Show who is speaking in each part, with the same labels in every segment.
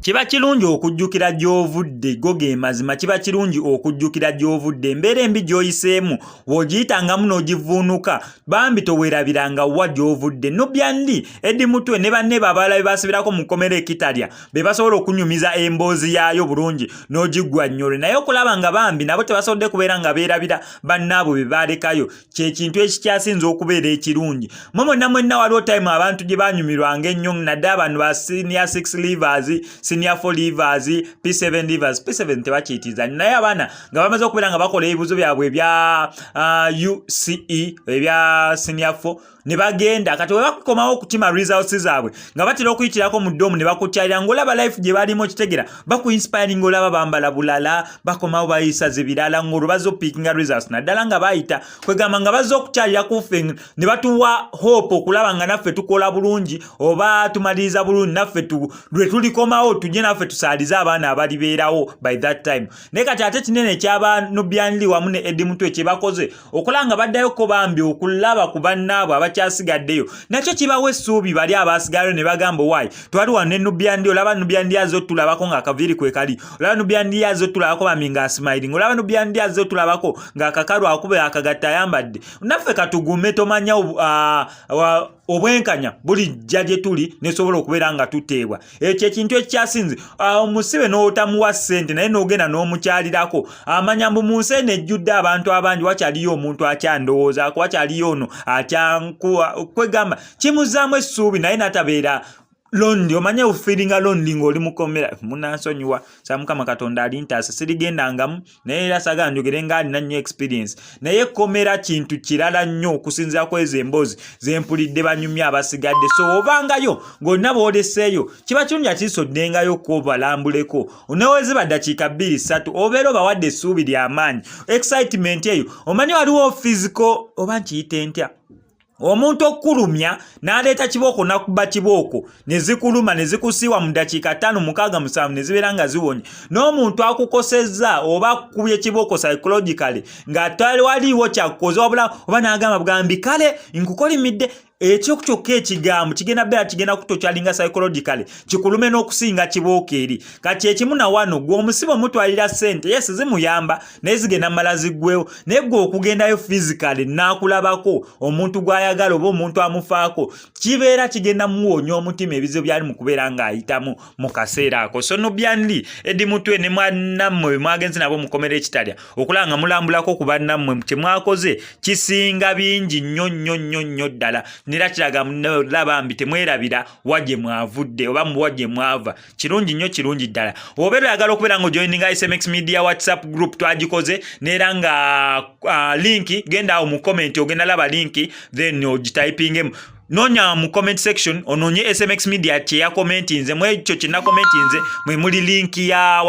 Speaker 1: Kiba kirungi okujjukira gy'ovudde. Go ge mazima, kiba kirungi okujjukira gy'ovudde. Embeera embi gy'oyiseemu bw'ogiyitangamu n'ogivuunuka, bambi toweerabiranga wa gy'ovudde. Nubian Li, Eddie Mutwe ne banne abalala be basibirako mu kkomera ekitalya be basobola okunyumiza emboozi yaayo bulungi n'ogiggwa nnyole. Naye okulaba nga bambi nabo tebasobodde kubeera nga beerabira bannaabwe be baalekayo, kyekintu ekikyasinze okubeera ekirungi. Mwe mwenna mwenna, waliwo time abantu gye banyumirwanga ennyo, naddala bano ba senior 6 leavers, senior 4 leavers, P7 leavers. P7 tebakiyitiriza, naye abaana nga bamaze okubeera nga bakola ebibuzo byabwe ebya UCE, ebya senior 4, ne bagenda. Kati we bakukomawo okukima results zaabwe, nga batera okuyitirako mu dorm ne bakukyalira, ng'olaba life gye balimu, okitegera, bakuinspiring. Olaba bambala bulala, bakomawo bayisa zibirala, ng'olwo bazze opickinga results, naddala nga bayita kwegamba nga bazze okukyalira kuffe ne batuwa hope okulaba nga naffe tukola bulungi oba tumaliriza bulungi, naffe lwe tulikomawo tujje naffe tusaalize abaana abalibeerawo by that time. Naye kati ate kinene ekyaba Nubian Li wamu ne Eddie Mutwe kye bakoze, okulaba nga baddayoko bambi okulaba ku bannaabwe abakyasigaddeyo, nakyo kibawa essuubi bali abasigalayo ne bagamba, "Waayi, twali wano ne Nubian Li." Olaba Nubian Li azze otulabako ng'akaviiri kwe kali, olaba Nubian Li azze otulabako bambi ng'asmiling, olaba Nubian Li azze otulabako ng'akakalu akuba akagatta ayambadde. Naffe katugume, tomanya obwenkanya bulijja gye tuli nesobola okubeera nga tuteebwa. Ekyo ekintu ekikyasinze, omusibe n'otamuwa ssente naye n'ogenda n'omukyalirako, amanya mbu mu nsi eno ejjudde abantu abangi wakyaliyo omuntu akyandowoozaako, wakyaliyo ono akyankuwa. Kwegamba kimuzaamu essuubi, naye n'atabeera lonely. Omanye ofeelinga lonely ng'oli mukomera. Munansonyiwa, sa Mukama Katonda alintaasa, sirigendangamu, naye era saagala njogere nga alina nnyo experience. Naye ekkomera kintu kirala nnyo okusinziira ku ezo emboozi zempulidde banyumya abasigadde. So obangayo ng'olina booleseeyo, kiba kirungi atiisa oddengayo ko balambuleko, neweziba ddakiika 2, 3, obeera obawadde essuubi ly'amaanyi, excitement eyo. Omanyi waliwo physical, oba nkiyite ntya, omuntu okkulumya n'aleeta kibooko nakuba kibooko ne zikuluma ne zikusiiwa mu ddakiika 5, 6, 7, ne zibeera nga ziwonye, n'omuntu akukosezza oba akukubye kibooko psychologically nga tewaliiwo kyakukoze, wabula oba n'agamba bugambi, "Kale nkukolimidde," ekyo kyokka ekigambo kigenda beera kigenda kutokyalinga psychologically, kikulume n'okusinga kibooko eri. Kati ekimu na wano, gwe omusibe omutwalira ssente, yes, zimuyamba, naye zigenda mala ziggwewo. Naye gwe okugendayo physically n'akulabako omuntu gw'ayagala oba omuntu amufaako, kibeera kigenda muwonya omutima ebizibu byali mu kubeera ng'ayitamu mu kaseera ako. So Nubian Li, Eddie Mutwe ne mwannammwe mwagenze nabo mukomera ekitalya, okulaba nga mulambulako ku bannammwe, kye mwakoze kisinga bingi nnyo nnyo nnyo nnyo ddala. Nera kiraga laba mbi temwerabira wa gye mwavudde oba muwa gye mwava. Kirungi nnyo, kirungi ddala. Obeera oyagala okubeera nga ojoininga SMX Media WhatsApp group, twagikoze neera nga link, genda awo mu comment, ogenda laba link, then ogitypingemu. Noonya mu comment section, onoonye SMX Media kyeyakomentinze. Mu ekyo kyenakomentinze mwe muli link ya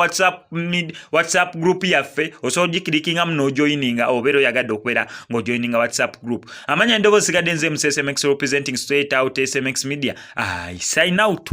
Speaker 1: WhatsApp group yaffe. Osobola ogiclickingamu n'ojoininga, obeera oyagadde okubeera ng'ojoininga WhatsApp group. Amanya endoboozi sigadde nze MC SMX, representing straight out SMX Media. I sign out.